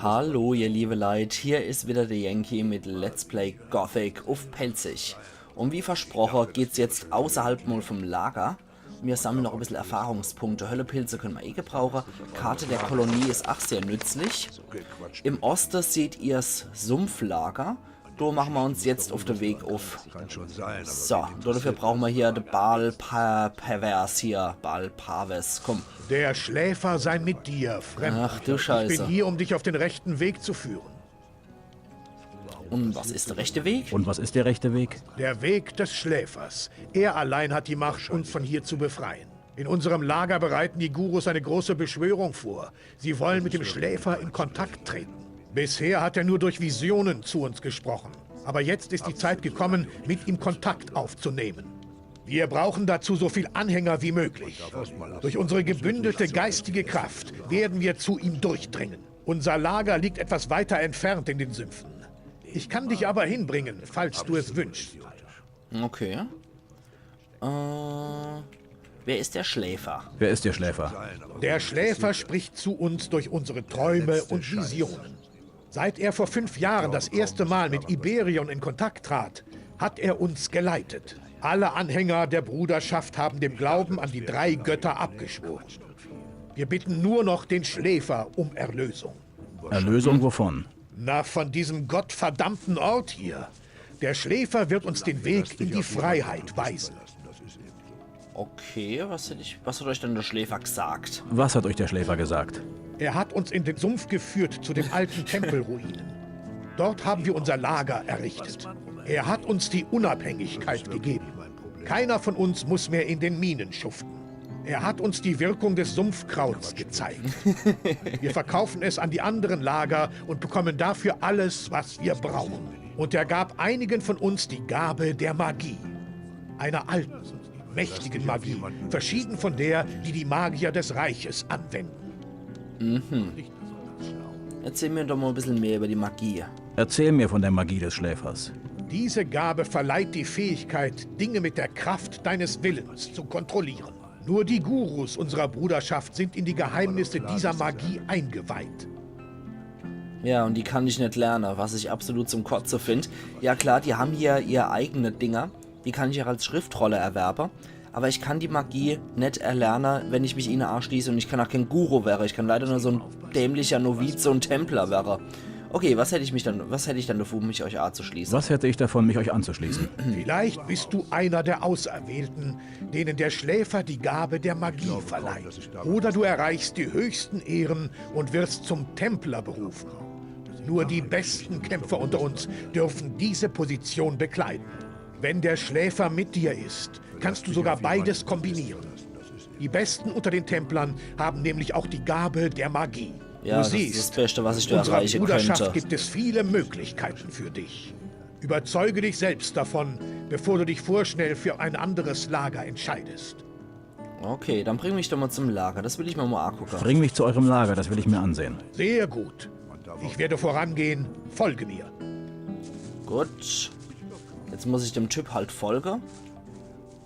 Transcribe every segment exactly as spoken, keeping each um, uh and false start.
Hallo, ihr liebe Leit, hier is wieder der Yankee mit Let's Play Gothic uff Pälzisch. Und wie versproche geht's jetzt außerhalb mal vom Lager. Wir sammeln noch ein bisschen Erfahrungspunkte. Höllepilze können wir eh gebrauchen. Karte der Kolonie ist auch sehr nützlich. Im Osten seht ihr's Sumpflager. Do machen wir uns jetzt auf den Weg auf. So, dafür brauchen wir hier den Baal Pa-, Pervers hier. Baal Parves, komm. Der Schläfer sei mit dir, Fremdlicher. Ach du Scheiße. Ich bin hier, um dich auf den rechten Weg zu führen. Und was ist der rechte Weg? Und was ist der rechte Weg? Der Weg des Schläfers. Er allein hat die Macht, uns von hier zu befreien. In unserem Lager bereiten die Gurus eine große Beschwörung vor. Sie wollen mit dem Schläfer in Kontakt treten. Bisher hat er nur durch Visionen zu uns gesprochen. Aber jetzt ist die Zeit gekommen, mit ihm Kontakt aufzunehmen. Wir brauchen dazu so viel Anhänger wie möglich. Durch unsere gebündelte geistige Kraft werden wir zu ihm durchdringen. Unser Lager liegt etwas weiter entfernt in den Sümpfen. Ich kann dich aber hinbringen, falls du es wünschst. Okay. Äh, wer ist der Schläfer? Wer ist der Schläfer? Der Schläfer spricht zu uns durch unsere Träume und Visionen. Seit er vor fünf Jahren das erste Mal mit Iberion in Kontakt trat, hat er uns geleitet. Alle Anhänger der Bruderschaft haben dem Glauben an die drei Götter abgeschworen. Wir bitten nur noch den Schläfer um Erlösung. Erlösung wovon? Na, von diesem gottverdammten Ort hier. Der Schläfer wird uns den Weg in die Freiheit weisen. Okay, was hätt ich, was hat euch denn der Schläfer gesagt? Was hat euch der Schläfer gesagt? Er hat uns in den Sumpf geführt zu den alten Tempelruinen. Dort haben wir unser Lager errichtet. Er hat uns die Unabhängigkeit gegeben. Keiner von uns muss mehr in den Minen schuften. Er hat uns die Wirkung des Sumpfkrauts gezeigt. Wir verkaufen es an die anderen Lager und bekommen dafür alles, was wir brauchen. Und er gab einigen von uns die Gabe der Magie. Einer alten, mächtigen Magie, verschieden von der, die die Magier des Reiches anwenden. Mhm. Erzähl mir doch mal ein bisschen mehr über die Magie. Erzähl mir von der Magie des Schläfers. Diese Gabe verleiht die Fähigkeit, Dinge mit der Kraft deines Willens zu kontrollieren. Nur die Gurus unserer Bruderschaft sind in die Geheimnisse dieser Magie eingeweiht. Ja, und die kann ich net lerne, was ich absolut zum Kotze find. Ja klar, die haben hier ihr eigene Dinger. Die kann ich auch als Schriftrolle erwerbe. Aber ich kann die Magie net erlerne, wenn ich mich ihnen anschließe. Und ich kann auch kein Guru wäre. Ich kann leider nur so ein dämlicher Novize und Templer wäre. Okay, was hätt ich mich dann, was hätt ich dann davon, mich euch anzuschließen? Was hätte ich davon, mich euch anzuschließen? Vielleicht bist du einer der Auserwählten, denen der Schläfer die Gabe der Magie verleiht. Oder du erreichst die höchsten Ehren und wirst zum Templer berufen. Nur die besten Kämpfer unter uns dürfen diese Position bekleiden. Wenn der Schläfer mit dir ist, kannst du sogar beides kombinieren. Die Besten unter den Templern haben nämlich auch die Gabe der Magie. Ja, du siehst, das ist das Beste, was ich dir erreichen könnte. In unserer Bruderschaft gibt es viele Möglichkeiten für dich. Überzeuge dich selbst davon, bevor du dich vorschnell für ein anderes Lager entscheidest. Okay, dann bring mich doch mal zum Lager. Das will ich mir mal angucken. Bring mich zu eurem Lager, das will ich mir ansehen. Sehr gut. Ich werde vorangehen. Folge mir. Gut. Jetzt muss ich dem Typ halt folgen.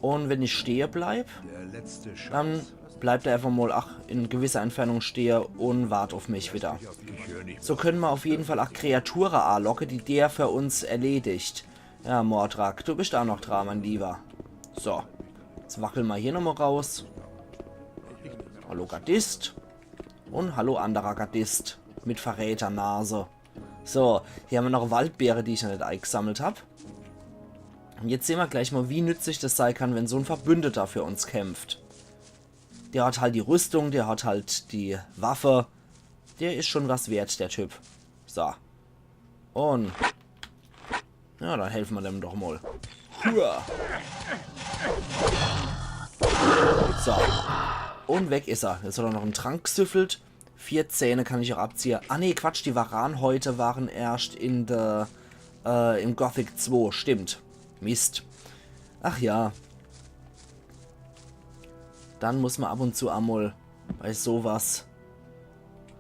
Und wenn ich stehe bleib, dann bleibt er einfach mal, ach, in gewisser Entfernung stehe und wart auf mich wieder. So können wir auf jeden Fall auch Kreature anlocken, die der für uns erledigt. Ja, Mordrak, du bist auch noch dran, mein Lieber. So, jetzt wackeln wir hier nochmal raus. Hallo Gardist. Und hallo anderer Gardist mit Verräternase. So, hier haben wir noch Waldbeere, die ich noch nicht eingesammelt hab. Und jetzt sehen wir gleich mal, wie nützlich das sein kann, wenn so ein Verbündeter für uns kämpft. Der hat halt die Rüstung, der hat halt die Waffe. Der ist schon was wert, der Typ. So. Und ja, dann helfen wir dem doch mal. Hua. So. Und weg ist er. Jetzt hat er noch einen Trank gesüffelt. Vier Zähne kann ich auch abziehen. Ah nee, Quatsch, die Varanhäute waren erst in der, äh, im Gothic zwei. Stimmt. Mist. Ach ja. Dann muss man ab und zu einmal bei sowas.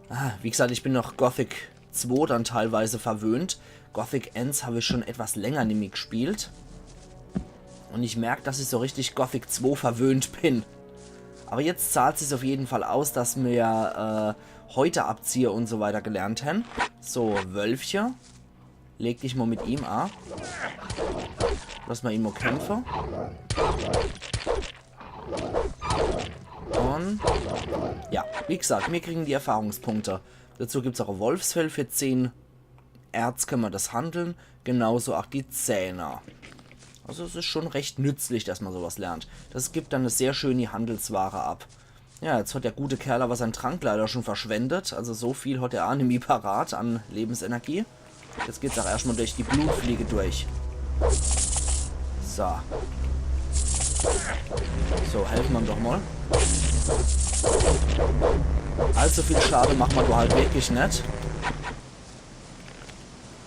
Ah, wie gesagt, ich bin noch Gothic zwei dann teilweise verwöhnt. Gothic eins habe ich schon etwas länger nimmi gespielt. Und ich merk, dass ich so richtig Gothic zwei verwöhnt bin. Aber jetzt zahlt sich's auf jeden Fall aus, dass wir, Häuterabzieher und so weiter gelernt hen. So, Wölfche. Leg dich mo mit ihm a. Lass ma ihn mo kämpfe. Und ja, wie gesagt, mir kriegen die Erfahrungspunkte. Dazu gibt's auch e Wolfsfell für zehn Erz, könne ma das handeln. Genauso auch die Zähne. Also es is schon recht nützlich, dass ma sowas lernt. Das gibt dann e sehr schöni Handelsware ab. Ja, jetzt hat der gute Kerl aber sein Trank leider schon verschwendet. Also so viel hat er a nimmi parat an Lebensenergie. Jetzt geht's auch erscht mo durch die Blutfliege durch. So. So, helfe ma doch mo. Allzu viel Schade mache ma do halt wirklich net.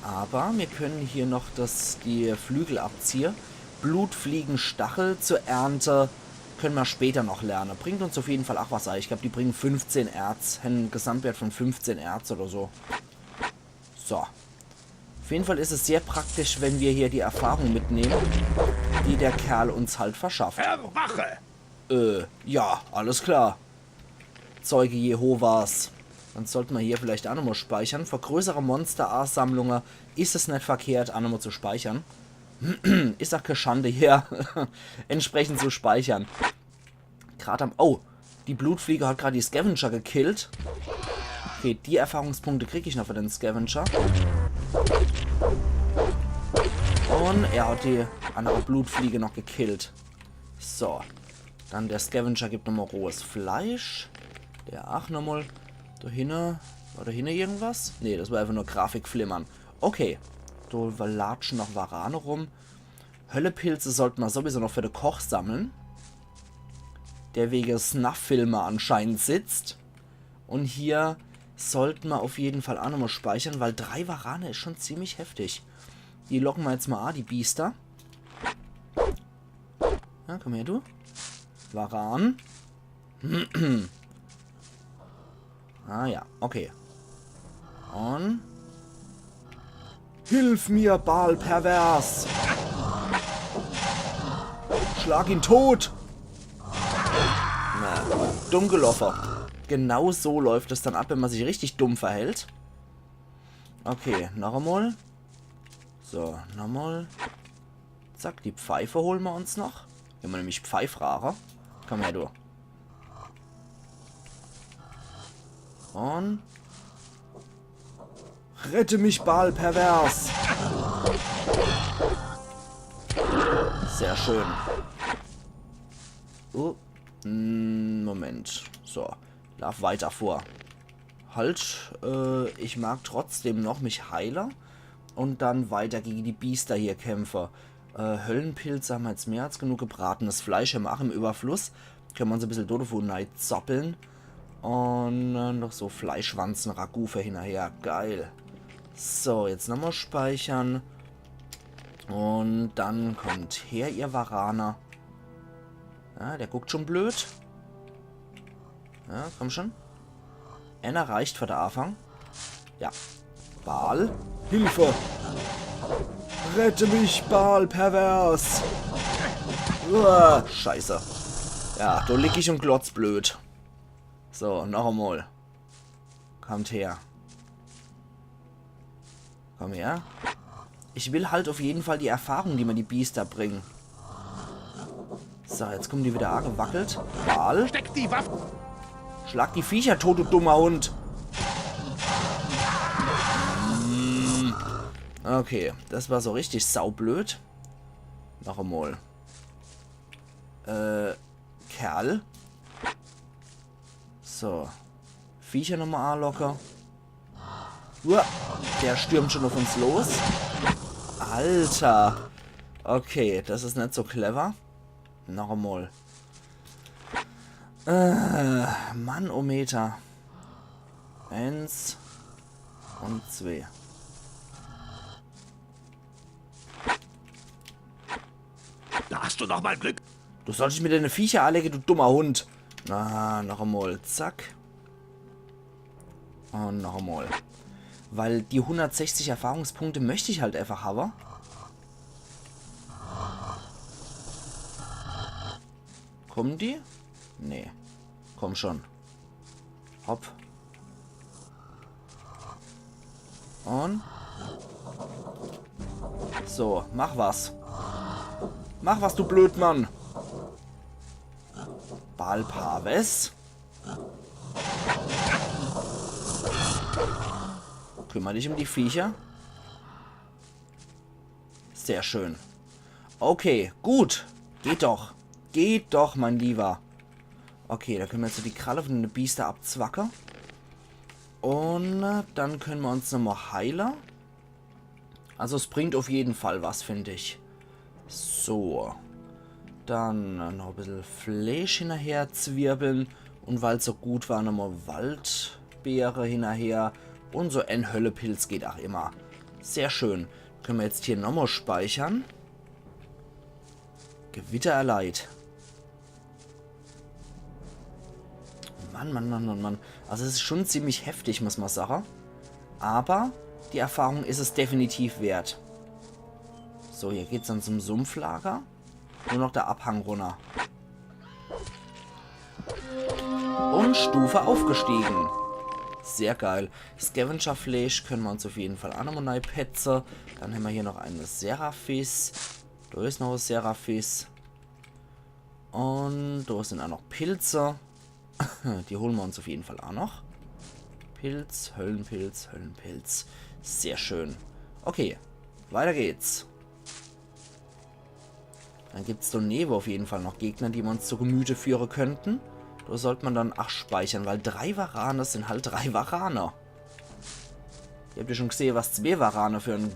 Aber mir können hier noch das, die Flügel abziehe. Blutfliegenstachel zur Ernte könne ma später noch lerne. Bringt uns auf jeden Fall auch was a. Ich glaub, die bringen fünfzehn Erz, hen en Gesamtwert von fünfzehn Erz oder so. So. Auf jeden Fall is es sehr praktisch, wenn mir hier die Erfahrung mitnehmen, die der Kerl uns halt verschafft. Erwache! Äh, ja, alles klar. Zeuge Jehovas. Dann sollte ma hier vielleicht a nochmo speichern. Für größere Monsteransammlunge is es net verkehrt, a nochmo zu speichern. Is auch kee Schande hier, entsprechend zu speichern. Grad am... Oh, die Blutfliege hat grad die Scavenger gekillt. Okay, die Erfahrungspunkte krieg ich noch für den Scavenger. Und er hat die andere Blutfliege noch gekillt. So. Dann der Scavenger gibt nochmo rohes Fleisch. Der ach nochmo. Do hinne. War do hinne irgendwas? Nee, das war einfach nur Grafikflimmern. Okay. Do latsche noch Warane rum. Höllepilze sollte ma sowieso noch für de Koch sammeln. Der wege Snuff-Filme anscheinend sitzt. Und hier sollte ma auf jeden Fall a nochmo speichern, weil drei Warane is schon ziemlich heftig. Die locke ma jetzt mo a, die Biester. Ja, komm her, du. Waran. Ah ja, okay. Und... Hilf mir, Baal Pervers! Schlag ihn tot! Na, dumm geloffe. Genau so läuft es dann ab, wenn ma sich richtig dumm verhält. Okay, noch emol. So, nochmol. Zack, die Pfeife hole ma uns noch. Wenn ma nämlich Pfeif raache. Komm her, du. Und... Rette mich, Baal Pervers! Sehr schön. Oh, mm, Moment. So, lauf weiter vor. Halt, äh, ich mag trotzdem noch mich heile und dann weiter gege die Biester hier kämpfe. Äh, Höllenpilze ham ma jetzt mehr als genug. Gebratenes Fleisch ham ma ach im Überfluss. Könne ma uns e bissel Tofu neizappeln. Und äh, noch so Fleischwanzen-Ragout für hinnerher. Geil. So, jetzt nochmol speichern. Und dann kommt her, ihr Warane. Ja, der guckt schon blöd. Ja, komm schon. Einer reicht für de Afang. Ja. Baal, Hilfe! Rette mich, Baal Pervers! Uah, Scheiße. Ja, do lieg ich und glotz blöd. So, noch emol. Kommt her. Komm her. Ich will halt auf jeden Fall die Erfahrung, die mir die Biester bringen. So, jetzt kommen die wieder angewackelt. Baal. Steck die Waffe! Schlag die Viecher tot, du dummer Hund! Mm. Okay, das war so richtig saublöd. Noch emol. Äh, Kerl. So. Viecher nochmol anlocke. Uah, der stürmt schon auf uns los. Alter. Okay, das is net so clever. Noch emol. Äh, Manometer. Eins und zwei. Da hast du noch mal Glück. Du solltest mir deine Viecher anlege, du dummer Hund. Ah, noch emol. Zack. Und noch emol. Weil die hundertsechzig Erfahrungspunkte möcht ich halt einfach habe. Kommen die? Nee. Komm schon. Hopp. Und. So, mach was. Mach was, du Blödmann. Balpaves. Kümmer dich um die Viecher. Sehr schön. Okay, gut. Geht doch. Geht doch, mein Lieber. Okay, dann könne mer jetzt so die Kralle von de Biester abzwacke. Und äh, dann könne mer uns nochmal heile. Also es bringt auf jeden Fall was, find ich. So. Dann äh, noch e bissel Fleisch hinnerher zwirbeln. Und weil's so gut war, nochmal Waldbeere hinnerher. Und so en Höllepilz geht ach immer. Sehr schön. Könne mer jetzt hier nochmal speichern. Gewitter erleidet. Mann, Mann, Mann, Mann, Mann. Also es is schon ziemlich heftig, muss mer sage. Aber die Erfahrung is es definitiv wert. So, hier geht's dann zum Sumpflager. Nur noch de Abhang runner. Und Stufe aufgestiegen. Sehr geil. Scavenger-Fleisch könne mer uns auf jeden Fall ach nochmal neipetze. Dann hämmer hier noch e Seraphis. Do is noch e Seraphis. Und do sin ach noch Pilze. Die hole mer uns auf jeden Fall ach noch. Pilz, Höllenpilz, Höllenpilz. Sehr schön. Okay, weiter geht's. Dann gibt's do newe auf jeden Fall noch Gegner, die mer uns zu Gemüte führe könnten. Do sollt mer dann ach speichern, weil drei Warane sin halt drei Warane. Ihr habt ja schon gesehe, was zwee Warane für e,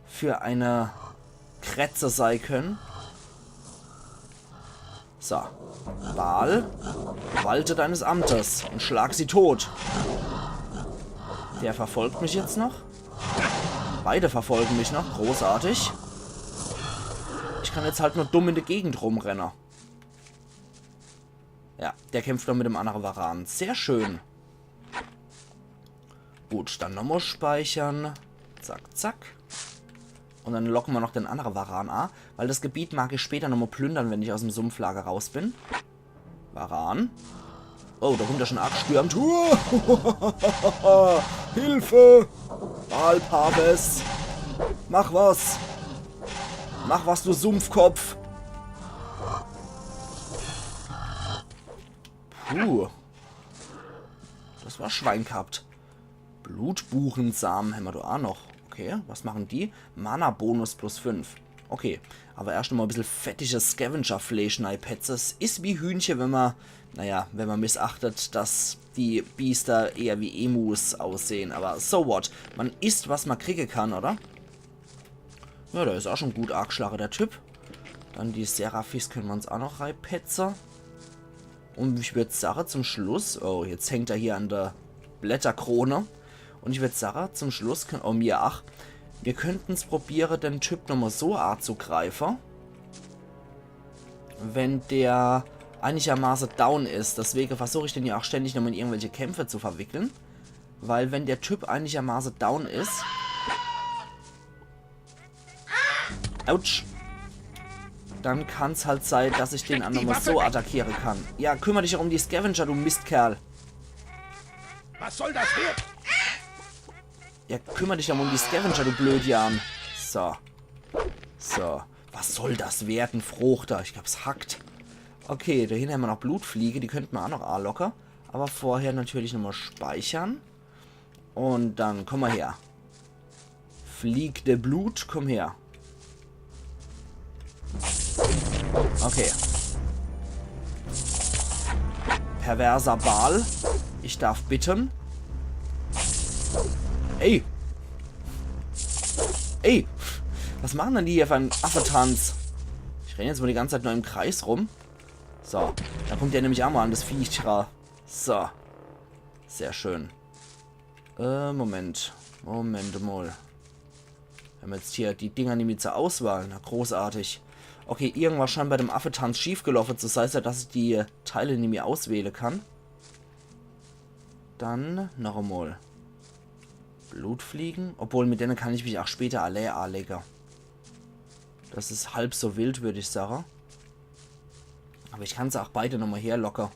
für e Kretze sei könne. So. Baal, walte deines Amtes und schlag sie tot. Der verfolgt mich jetzt noch. Beide verfolgen mich noch. Großartig. Ich kann jetzt halt nur dumm in de Gegend rumrenne. Ja, der kämpft noch mit dem annere Waran. Sehr schön. Gut, dann nochmal speichern. Zack, zack. Und dann locke mer noch den annere Waran a, weil das Gebiet mag ich später nochmal plündern, wenn ich aus dem Sumpflager raus bin. Waran. Oh, da kommt er schon agestürmt. Hilfe! Balpaves! Mach was! Mach was, du Sumpfkopf! Puh. Das war Schwein gehabt. Blutbuchensamen hämmer do a noch. Okay, was machen die? Mana-Bonus plus fünf. Okay, aber erscht mal e bissel fettiges Scavenger-Fleisch neipetze. Es is wie Hühnche, wenn mer, naja, wenn mer missachtet, dass die Biester eher wie Emus aussehen. Aber so what. Mer isst, was mer kriege kann, oder? Ja, der is auch schon gut ageschlage, der Typ. Dann die Seraphis könne mer uns auch noch neipetze. Und ich würd sage, zum Schluss, oh, jetzt hängt er hier an der Blätterkrone. Und ich würd sage, zum Schluss, könn, oh, mir, ach, wir könnten's probiere, den Typ nochmal so azugreife, wenn der einigermaße down is. Deswege versuch ich den ja auch ständig nochmal in irgendwelche Kämpfe zu verwickeln. Weil wenn der Typ einigermaße down is, Autsch. Dann kann's halt sei, dass ich den auch nochmal so attackiere kann. Ja, kümmer dich auch um die Scavenger, du Mistkerl. Was soll das werden? Ja, kümmer dich doch mal um die Scavenger, du Blödjan. So. So. Was soll das werden, frocht er. Ich glaub's hackt. Okay, do hinne hämmer noch Blutfliege, die könnt mer auch noch alocke. Aber vorher natürlich nochmal speichern. Und dann komm mal her. Flieg de Blut, komm her. Okay. Perverser Baal, ich darf bitten. Ey! Ey! Was machen denn die hier für en Affetanz? Ich renn jetzt mal die ganze Zeit nur im Kreis rum. So, da kommt der nämlich auch mal an, das Viech. So. Sehr schön. Äh, Moment. Moment mal. Wir haben jetzt hier die Dinger nimmi zur Auswahl. Na, großartig. Okay, irgendwas scheint bei dem Affetanz schiefgelaufen zu sein, dass ich die Teile nimmi auswählen kann. Dann noch einmal. Blutfliegen. Obwohl, mit denen kann ich mich auch später alle anlegen. Das ist halb so wild, würde ich sagen. Aber ich kann sie auch beide nochmal herlocken.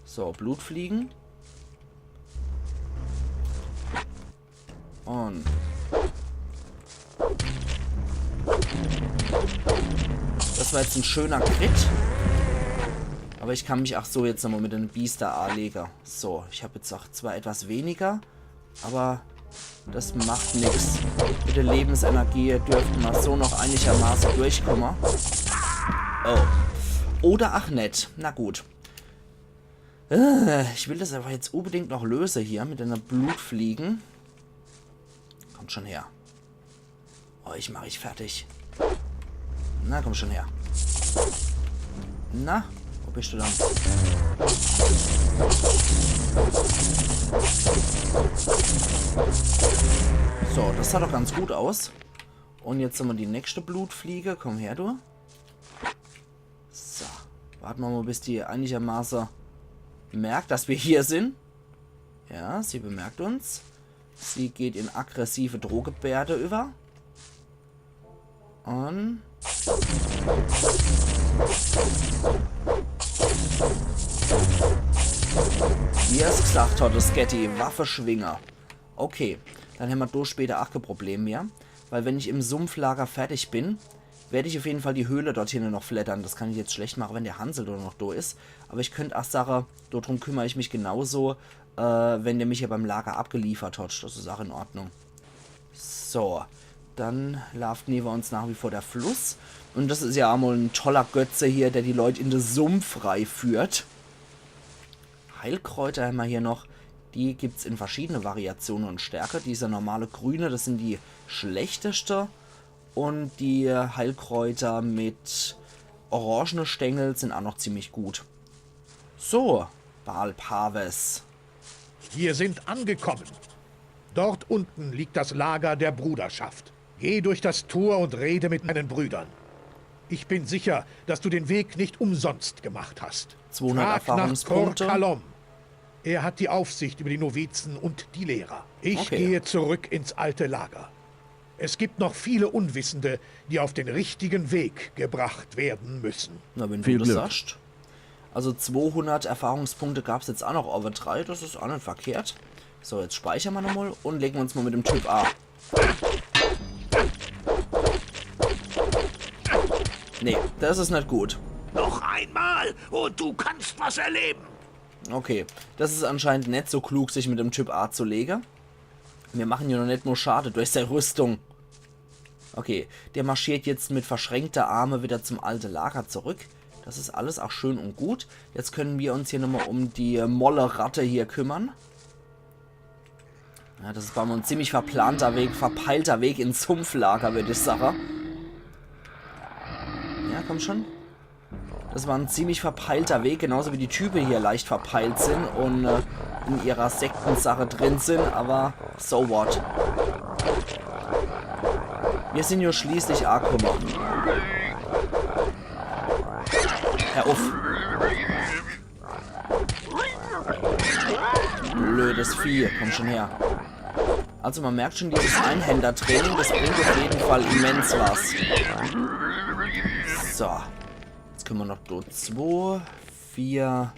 So, Blutfliegen. Und das war jetzt en schöner Crit. Aber ich kann mich ach so jetzt nochmal mit de Biester anlege. So, ich hab jetzt ach zwar etwas weniger, aber das macht nix. Mit de Lebensenergie dürfte ma so noch einigermaße durchkomme. Oh. Oder ach net. Na gut. Äh, ich will das aber jetzt unbedingt noch löse hier mit einer Blutfliege. Kommt schon her. Euch mach ich fertig. Na, komm schon her. Na, wo bist du dann? So, das sah doch ganz gut aus. Und jetzt nochmal die nächste Blutfliege. Komm her, du. So, warte ma mal, bis die einigermaße merkt, dass wir hier sind. Ja, sie bemerkt uns. Sie geht in aggressive Drohgebärde über. Und wie er's gesagt hat, das Getty, Waffe schwinge. Okay, dann hämmer do später ach kä Problem mehr. Weil wenn ich im Sumpflager fertig bin, werd ich auf jeden Fall die Höhle dort hinne noch fleddern. Das kann ich jetzt schlecht mache, wenn der Hansel do noch do is. Aber ich könnt ach sage, do drum kümmer ich mich genauso, äh, wenn der mich hier beim Lager abgeliefert hat. Das is ach in Ordnung. So, dann laaft newe uns nach wie vor der Fluss. Und das is ja emol en toller Götze hier, der die Leut in de Sumpf reiführt. Heilkräuter hämmer hier noch. Die gibt's in verschiedene Variationen und Stärke. Diese normale grüne, das sind die schlechteste. Und die Heilkräuter mit orangene Stängel sind auch noch ziemlich gut. So, Baal Paves. Wir sind angekommen. Dort unten liegt das Lager der Bruderschaft. Geh durch das Tor und rede mit meinen Brüdern. Ich bin sicher, dass du den Weg nicht umsonst gemacht hast. Zweihundert Frag nach Erfahrungspunkte. Kor Kalom. Er hat die Aufsicht über die Novizen und die Lehrer. Ich Okay. Gehe zurück ins alte Lager. Es gibt noch viele Unwissende, die auf den richtigen Weg gebracht werden müssen. Na, wenn Viel du das Glück. Sagst. Also zweihundert Erfahrungspunkte gab's jetzt auch noch Over drei, das is auch net verkehrt. So, jetzt speichern wir nochmal und legen uns mal mit dem Typ A. Nee, das is net gut. Noch einmal und du kannst was erleben. Okay, das is anscheinend net so klug, sich mit dem Typ A zu legen. Wir machen ja noch net mal Schade durch seine Rüstung. Okay, der marschiert jetzt mit verschränkter Arme wieder zum alte Lager zurück. Das is alles auch schön und gut. Jetzt können wir uns hier nochmal um die Molle-Ratte hier kümmern. Ja, das war mal ein ziemlich verplanter Weg, verpeilter Weg ins Sumpflager, würd ich sagen. Ja, komm schon. Das war ein ziemlich verpeilter Weg, genauso wie die Typen hier leicht verpeilt sind und äh, in ihrer Sektensache drin sind, aber so what. Wir sind ja schließlich angekommen. Hör auf. Blödes Vieh, komm schon her. Also man merkt schon, dieses Einhänder-Training, das bringt auf jeden Fall immens was. So. Jetzt können wir noch do zwei, vier,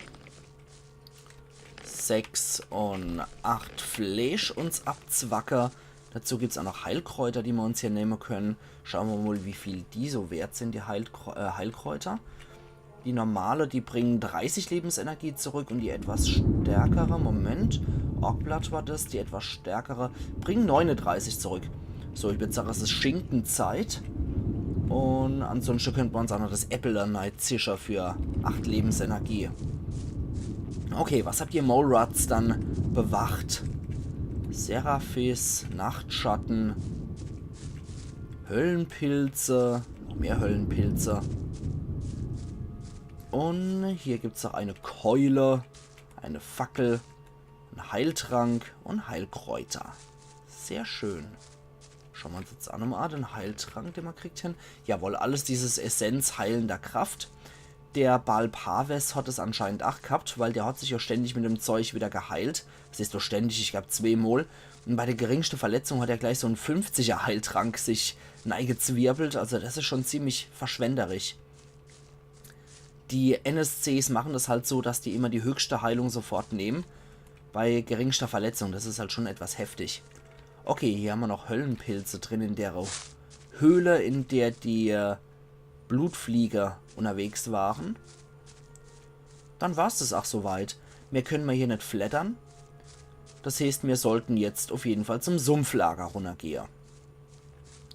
sechs und acht Fleisch uns abzwacke. Dazu gibt's auch noch Heilkräuter, die wir uns hier nehmen können. Schauen wir mal, wie viel die so wert sind, die Heilkrä äh, Heilkräuter. Die normale, die bringen dreißig Lebensenergie zurück und die etwas stärkere, Moment, Orkblatt war das, die etwas stärkere bringen neununddreißig zurück. So, ich würd sagen, es ist Schinkenzeit. Und ansonsten könnten wir uns auch noch das Äppel neizische für acht Lebensenergie. Okay, was habt ihr Mole Rats dann bewacht? Seraphis, Nachtschatten, Höllenpilze, noch mehr Höllenpilze. Und hier gibt's noch eine Keule, eine Fackel, ein Heiltrank und Heilkräuter. Sehr schön. Schauen wir uns jetzt auch nochmal an, den Heiltrank, den man kriegt hin. Jawohl, alles dieses Essenz heilender Kraft. Der Baal Paves hat es anscheinend auch gehabt, weil der hat sich ja ständig mit dem Zeug wieder geheilt. Das ist doch ständig, ich glaub, zweimal. Und bei der geringsten Verletzung hat er gleich so ein fünfziger Heiltrank sich neigezwirbelt. Also das ist schon ziemlich verschwenderisch. Die N S Cs machen das halt so, dass die immer die höchste Heilung sofort nehmen. Bei geringster Verletzung, das ist halt schon etwas heftig. Okay, hier hammer noch Höllenpilze drin in der Höhle, in der die äh, Blutflieger unterwegs waren. Dann war's das ach soweit. Mehr könne mer hier net fleddern. Das heeßt, mir sollten jetzt uff jeden Fall zum Sumpflager runnergehe.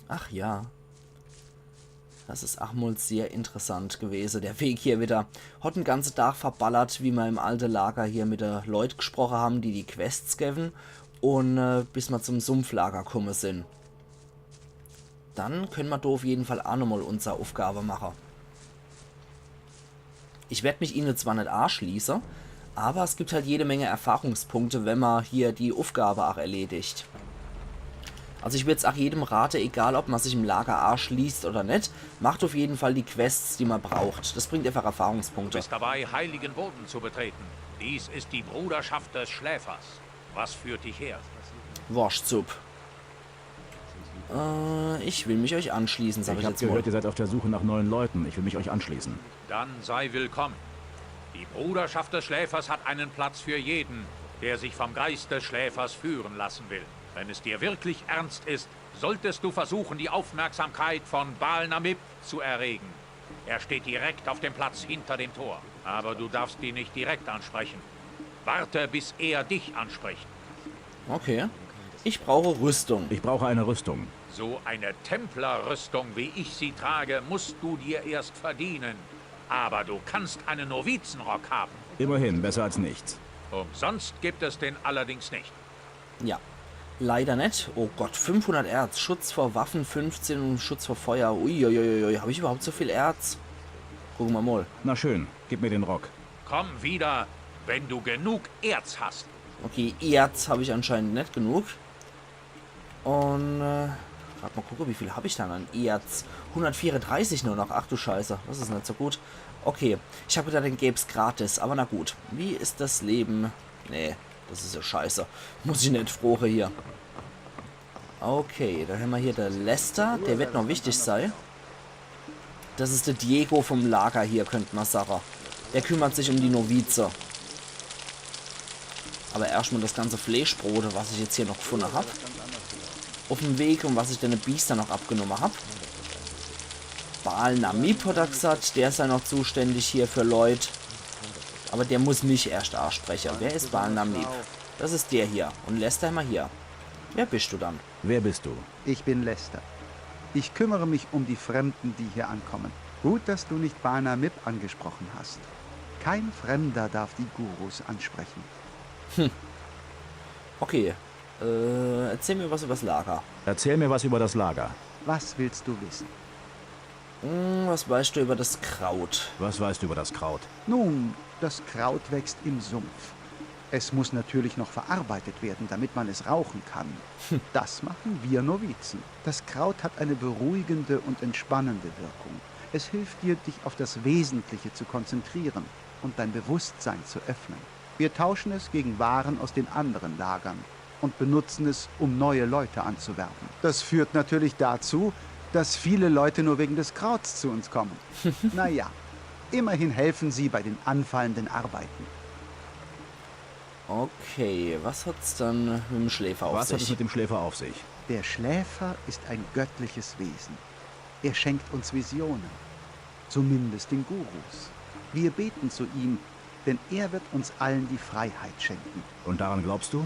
Ach ja. Das is ach mol sehr interessant gewese, der Weg hier wieder. Hot en ganze Tag verballert, wie mer im alte Lager hier mit de Leut gesproche ham, die die Quests gewwe. Un äh, bis mer zum Sumpflager kumme sin. Dann könne mer do uff jeden Fall ach nochmol unser Uffgabe mache. Ich werd mich ihne zwar net aschließe, aber es gibt halt jede Menge Erfahrungspunkte, wenn mer hier die Uffgabe ach erledigt. Also ich würd's ach jedem rate, egal ob mer sich im Lager aschließt oder net, macht uff jeden Fall die Quests, die mer braucht. Das bringt einfach Erfahrungspunkte. Du bist dabei, heiligen Boden zu betreten. Dies ist die Bruderschaft des Schläfers. Was führt dich her? Worschtsupp. Äh, ich will mich euch anschließen, sag ich, Ich habe jetzt mal. Gehört, ihr seid auf der Suche nach neuen Leuten. Ich will mich euch anschließen. Dann sei willkommen. Die Bruderschaft des Schläfers hat einen Platz für jeden, der sich vom Geist des Schläfers führen lassen will. Wenn es dir wirklich ernst ist, solltest du versuchen, die Aufmerksamkeit von Baal Namib zu erregen. Er steht direkt auf dem Platz hinter dem Tor. Aber du darfst ihn nicht direkt ansprechen. Warte, bis er dich anspricht. Okay. Ich brauche Rüstung. Ich brauche eine Rüstung. So eine Templerrüstung, wie ich sie trage, musst du dir erst verdienen. Aber du kannst einen Novizenrock haben. Immerhin, besser als nichts. Umsonst gibt es den allerdings nicht. Ja. Leider net. Oh Gott, fünfhundert Erz. Schutz vor Waffen fünfzehn und Schutz vor Feuer. Uiuiuiui. Hab ich überhaupt so viel Erz? Gucke mer mal. Na schön, gib mir den Rock. Komm wieder, wenn du genug Erz hast. Okay, Erz hab ich anscheinend net genug. Und, äh, grad mal gucke, wie viel hab ich dann an Erz? Hundertvierunddreißig nur noch. Ach du Scheiße, das is net so gut. Okay, ich hab gedacht, den gäb's gratis, aber na gut. Wie is das Leben? Nee, das is ja scheiße. Muss ich net froche hier. Okay, dann hämmer hier de Lester. Der wird noch wichtig sei. Das is de Diego vom Lager hier, könnt mer sage. Der kümmert sich um die Novize. Aber erscht mal das ganze Fleischbrote, was ich jetzt hier noch gefunde hab. Uff'm Weg und was ich denne Biester noch abgenomme hab. Baal Namib hat er gesagt, der sei noch zuständig hier für Leut. Aber der muss mich erscht anspreche. Wer is Baal Namib? Das is der hier. Und Lester hämmer hier. Wer bist du dann? Wer bist du? Ich bin Lester. Ich kümmere mich um die Fremden, die hier ankommen. Gut, dass du nicht Baal Namib angesprochen hast. Kein Fremder darf die Gurus ansprechen. Okay. Äh, erzähl mir was übers Lager. Erzähl mir was über das Lager. Was willst du wissen? Hm, was weißt du über das Kraut? Was weißt du über das Kraut? Nun, das Kraut wächst im Sumpf. Es muss natürlich noch verarbeitet werden, damit man es rauchen kann. Das machen wir Novizen. Das Kraut hat eine beruhigende und entspannende Wirkung. Es hilft dir, dich auf das Wesentliche zu konzentrieren und dein Bewusstsein zu öffnen. Wir tauschen es gegen Waren aus den anderen Lagern und benutzen es, um neue Leute anzuwerben. Das führt natürlich dazu, dass viele Leute nur wegen des Krauts zu uns kommen. Naja, immerhin helfen sie bei den anfallenden Arbeiten. Okay, was hat's dann mit dem Schläfer auf Was hat es sich? Mit dem Schläfer auf sich? Der Schläfer ist ein göttliches Wesen. Er schenkt uns Visionen. Zumindest den Gurus. Wir beten zu ihm, denn er wird uns allen die Freiheit schenken. Und daran glaubst du?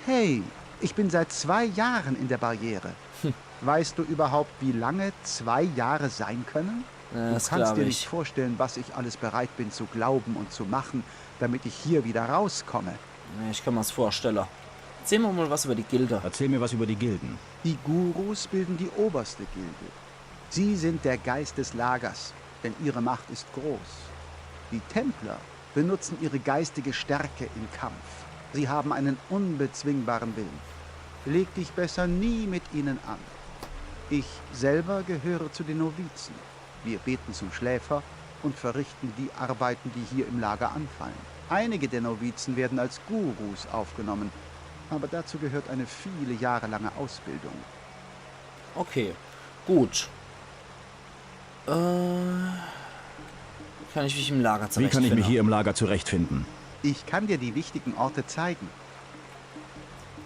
Hey, ich bin seit zwei Jahren in der Barriere. Weißt du überhaupt, wie lange zwei Jahre sein können? Ja, Du das kannst glaub dir ich. Nicht vorstellen, was ich alles bereit bin zu glauben und zu machen, damit ich hier wieder rauskomme. Ja, ich kann mir's vorstelle. Erzähl mir mal was über die Gilde. Erzähl mir was über die Gilden. Die Gurus bilden die oberste Gilde. Sie sind der Geist des Lagers, denn ihre Macht ist groß. Die Templer benutzen ihre geistige Stärke im Kampf. Sie haben einen unbezwingbaren Willen. Leg dich besser nie mit ihnen an. Ich selber gehöre zu den Novizen. Wir beten zum Schläfer und verrichten die Arbeiten, die hier im Lager anfallen. Einige der Novizen werden als Gurus aufgenommen, aber dazu gehört eine viele Jahre lange Ausbildung. Okay, gut. Äh, kann ich mich im Lager Wie kann ich mich zurechtfinden? Hier im Lager zurechtfinden? Ich kann dir die wichtigen Orte zeigen.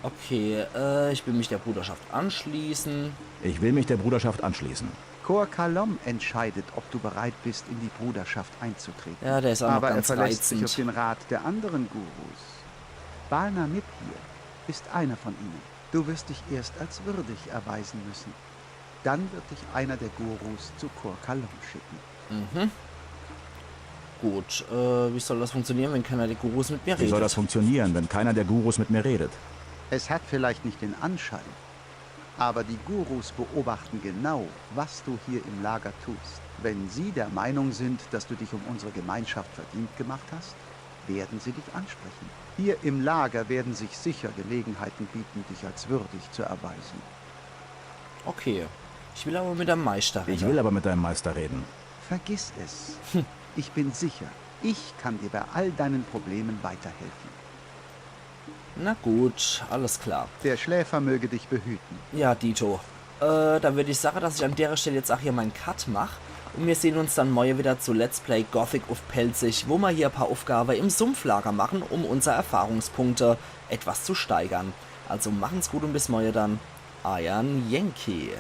Okay, äh, ich will mich der Bruderschaft anschließen. Ich will mich der Bruderschaft anschließen. Chor Kalom entscheidet, ob du bereit bist, in die Bruderschaft einzutreten. Ja, der ist auch noch Aber er ganz verlässt sich auf reizend. Den Rat der anderen Gurus. Bal Namip hier ist einer von ihnen. Du wirst dich erst als würdig erweisen müssen. Dann wird dich einer der Gurus zu Chor Kalom schicken. Gut, äh, wie soll das funktionieren, wenn keiner der Gurus mit mir Wie soll das redet? Funktionieren, wenn keiner der Gurus mit mir redet? Es hat vielleicht nicht den Anschein, aber die Gurus beobachten genau, was du hier im Lager tust. Wenn sie der Meinung sind, dass du dich um unsere Gemeinschaft verdient gemacht hast, werden sie dich ansprechen. Hier im Lager werden sich sicher Gelegenheiten bieten, dich als würdig zu erweisen. Okay. Ich will aber mit deinem Meister reden. Ich will aber mit deinem Meister reden. Vergiss es. Ich bin sicher, ich kann dir bei all deinen Problemen weiterhelfen. Na gut, alles klar. Der Schläfer möge dich behüten. Ja, dito. Äh, dann würd ich sagen, dass ich an dere Stell jetzt auch hier mein Cut mach. Und wir sehen uns dann morje wieder zu Let's Play Gothic uff Pälzisch, wo wir hier ein paar Aufgaben im Sumpflager machen, um unsere Erfahrungspunkte etwas zu steigern. Also machen's gut und bis morje dann. Eiern Yankee.